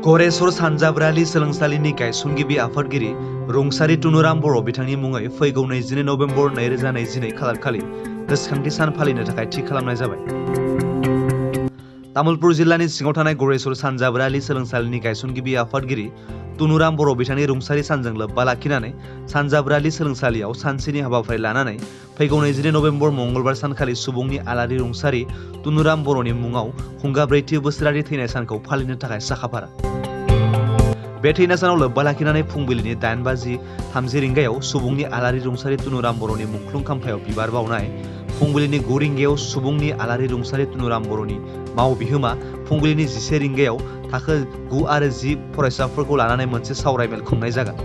गरेस्वर सानजाब्रालि सोलोंसालिनि गायसनगिरि आफादगिरि रुंसारि तुनुराम बर' बिथांनि मुङै फैगौ 22 नभेम्बर 2022 खालारखालि गोसोखांथि सान फालिनो थाखाय थि खालामनाय जाबाय। तामुलपुर जिल्लानि सिङाव थानाय गरेस्वर सानजाब्रालि सोलोंसालिनि गायसनगिरि आफादगिरि तुनुराम बर' बिथांनि रुंसारि सानजों लोब्बा लाखिनानै सानजाब्रालि सोलोंसालियाव सानसेनि हाबाफारि लानानै फैगौ 22 नभेम्बर मंगलबार सानखालि सुबुंनि आलारि रुंसारि तुनुराम बर'नि मुङाव हुंगा 4थि बोसोरारि थैनाय सानखौ फालिनो थाखाय साखाफारा। बे थैनाय सानाव लोब्बा लाखिनानै फुंबिलिनि 8:30 रिंगायाव सुबुंनि आलारि रुंसारि तुनुराम बर'नि मुंख्लं खाम्फायाव बिबार बावनाय, फुंबिलिनि 9 रिंगायाव सुबुंनि आलारि रुंसारि तुनुराम बर'नि माव बिहोमा, फुंबिलिनि 11 रिंगायाव थाखो 9 आरो 10 फरायसाफोरखौ लानानै मोनसे सावरायमेल खुंनाय जागोन।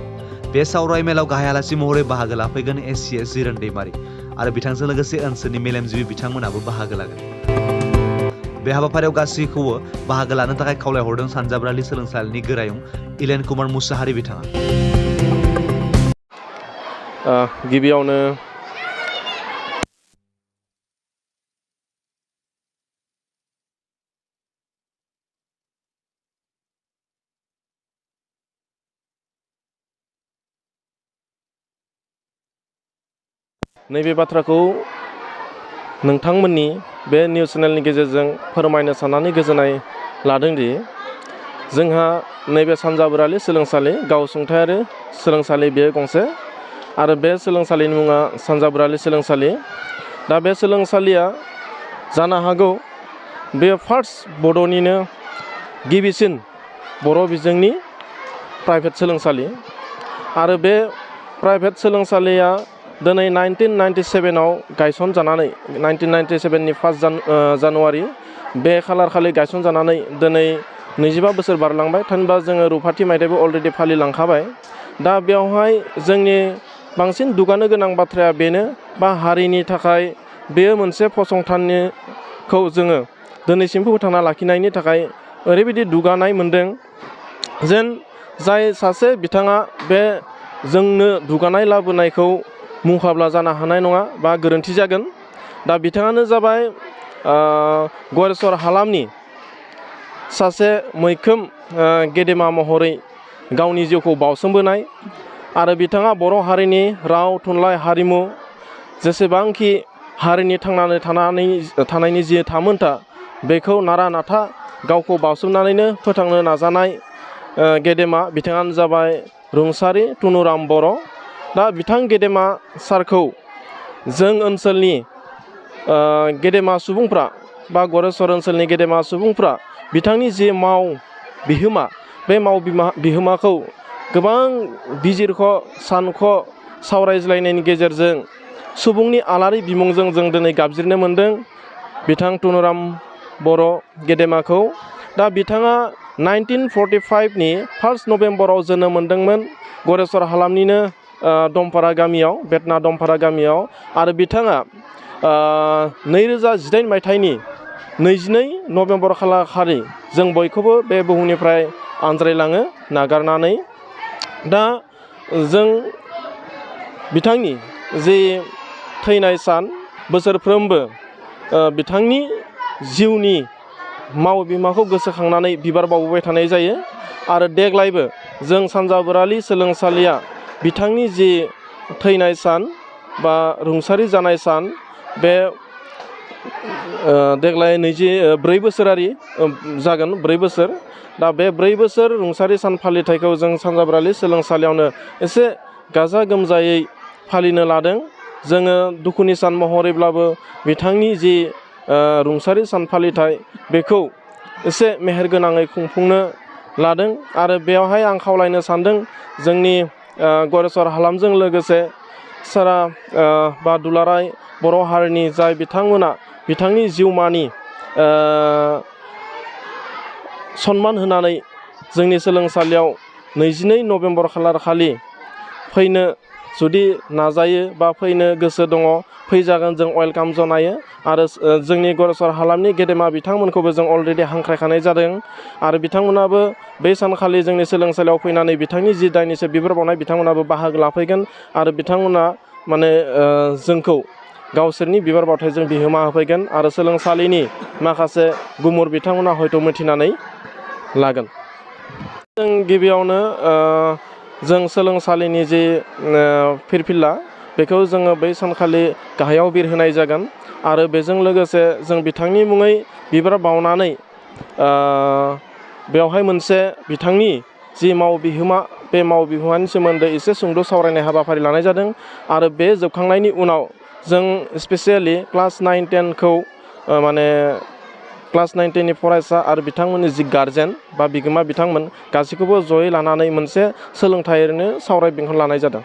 बे सावरायमेलाव गाहाय आलासि महरै बाहागो लाफैगोन एस जिरन दैमारि आरो बिथांजों लोगोसे ओनसोलनि मेलेमजिबि बिथांमोनाबो बाहागो लागोन। बे हाबाफारियाव गासैखौबो बाहागो लानो थाखाय खावलायहरदों सानजाब्रालि सोलोंसालिनि गोरायुं इलेन कुमार मुसाहारि बिथाङा। गिबियावनो नैबे बाथ्राखौ नोंथांमोननि बे निउस चेनेलनि गेजेरजों फोरमायनो साननानै गोजोननाय लादों दि जोंहा नैबे सानजाब्रालि सोलोंसालि गावसुंथायारि सोलोंसालि बेयो गंसे आरो बे सोलोंसालिनि मुङा सानजाब्रालि सोलोंसालि। दा बे सोलोंसालिया जानो हागौ बे फार्स्ट बड'निनो गिबिसिन बर' बिजोंनि प्राइभेट सोलोंसालि आरो बे प्राइभेट सोलोंसालिया दिनै 1997 गायसनजानानै 1997नि 1 जानुवारि बे खालारखालि गायसनजानानै दिनै 25 बोसोर बारलांबाय। थामहिनबा जोङो रुफाथि मायथाइबो अलरेडि फालिलांखाबाय। दा बेवहाय जोंनि बांसिन दुगानो गोनां बाथ्राया बेनो बा हारिनि थाखाय बेयो मोनसे फसंथानखौ जोङो दिनैसिमबो फोथांना लाखिनायनि थाखाय ओरैबायदि दुगानाय मोनदों जेन जाय सासे बिथाङा बे जोंनो दुगानाय लाबोनायखौ मुंखाब्ला जानो हानाय नङा बा गोरोन्थि जागोन। दा बिथाङानो जाबाय गरेस्वर हालामनि सासे मैखोम गेदेमा महरै गावनि जिउखौ बावसोमबोनाय आरो बिथाङा बर' हारिनि राव थुनलाइ हारिमु जेसेबांखि हारिनि थांनानै थानायनि जि थामोनथा बेखौ नारा नाथा गावखौ बावसोमनानैनो फोथांनो नाजानाय गेदेमा बिथाङानो जाबाय रुंसारि तुनुराम बर'। दा बिथां गेदेमा सारखौ जों ओनसोलनि गेदेमा सुबुंफ्रा बा गरेस्वर ओनसोलनि गेदेमा सुबुंफ्रा बिथांनि जि माव बिहोमा बे माव बिहोमाखौ गोबां बिजिरख' सानख' सावरायज्लायनायनि गेजेरजों सुबुंनि आलारि बिमुंजों जों दिनै गाबज्रिनो मोनदों बिथां तुनुराम बर' गेदेमाखौ। दा बिथाङा 1945नि 1 नभेम्बराव जोनोम मोनदोंमोन गरेस्वर हालामनिनो दमफारा गामियाव, बेतना दमफारा गामियाव आरो बिथाङा 2018 मायथाइनि 22 नभेम्बर खालारखालि जों बयखौबो बे बुहुमनिफ्राय आनज्रायलाङो नागारनानै। दा जों बिथांनि जि थैनाय सान बोसोरफ्रोमबो बिथांनि जिउनि माव बिहोमाखौ गोसोखांनानै बिबार बावबोबाय थानाय जायो आरो देग्लायबो जों सानजाब्रालि सोलोंसालिया बिथांनि जि थैनाय सान बा रुंसारि जानाय सान बे देग्लाय 24 बोसोरारि जागोन 4 बोसोर। दा बे 4 बोसोर रुंसारि सान फालिथायखौ जों सानजाब्रालि सोलोंसालियावनो एसे गाजा गोमजायै फालिनो लादों। जोङो दुखुनि सान महरैब्लाबो बिथांनि जि रुंसारि सान फालिथाय बेखौ एसे मेहेरगोनाङै खुंफुंनो लादों आरो बेवहाय आं खावलायनो सानदों जोंनि गरेस्वर हालामजों लोगोसे सारा बा दुलाराय बर' हारिनि जाय बिथांमोना बिथांनि जिउमानि सनमान होनानै जोंनि सोलोंसालियाव 22 नभेम्बर खालारखालि फैनो जुदि नाजायो बा फैनो गोसो दङ फैजागोन, जों वेलकाम जनायो आरो जोंनि गरेस्वर हालामनि गेदेमा बिथांमोनखौबो जों अलरेडि हांख्रायखानाय जादों आरो बिथांमोनाबो बे सानखालि जोंनि सोलोंसालियाव फैनानै बिथांनि जि दायनिसो बिबार बावनाय बिथांमोनाबो बाहागो लाफैगोन आरो बिथांमोना माने जोंखौ गावसोरनि बिबार बावथायजों बिहोमा होफैगोन आरो सोलोंसालिनि माखासे गुमुर बिथांमोना हयथ' मिथिनानै लागोन। जों गिबियावनो जों सोलोंसालिनि जि फिरफिला बेखौ जोङो बै सानखालि गाहायाव बिरहोनाय जागोन आरो बेजों लोगोसे जों बिथांनि मुङै बिबार बावनानै बेवहाय मोनसे बिथांनि जि मावबिहोमा बे मावबिहोमानि सोमोन्दै एसे सुंद' सावरायनाय हाबाफारि लानाय जादों आरो बे जोबखांनायनि उनाव जों स्पेसियेलि क्लास 9, 10खौ माने क्लास 9, 10नि फरायसा आरो बिथांमोननि जि गारजेन बा बिगोमा बिथांमोन गासैखौबो जयै लानानै मोनसे सोलोंथायारिनो सावराय बिंहर लानाय जादों।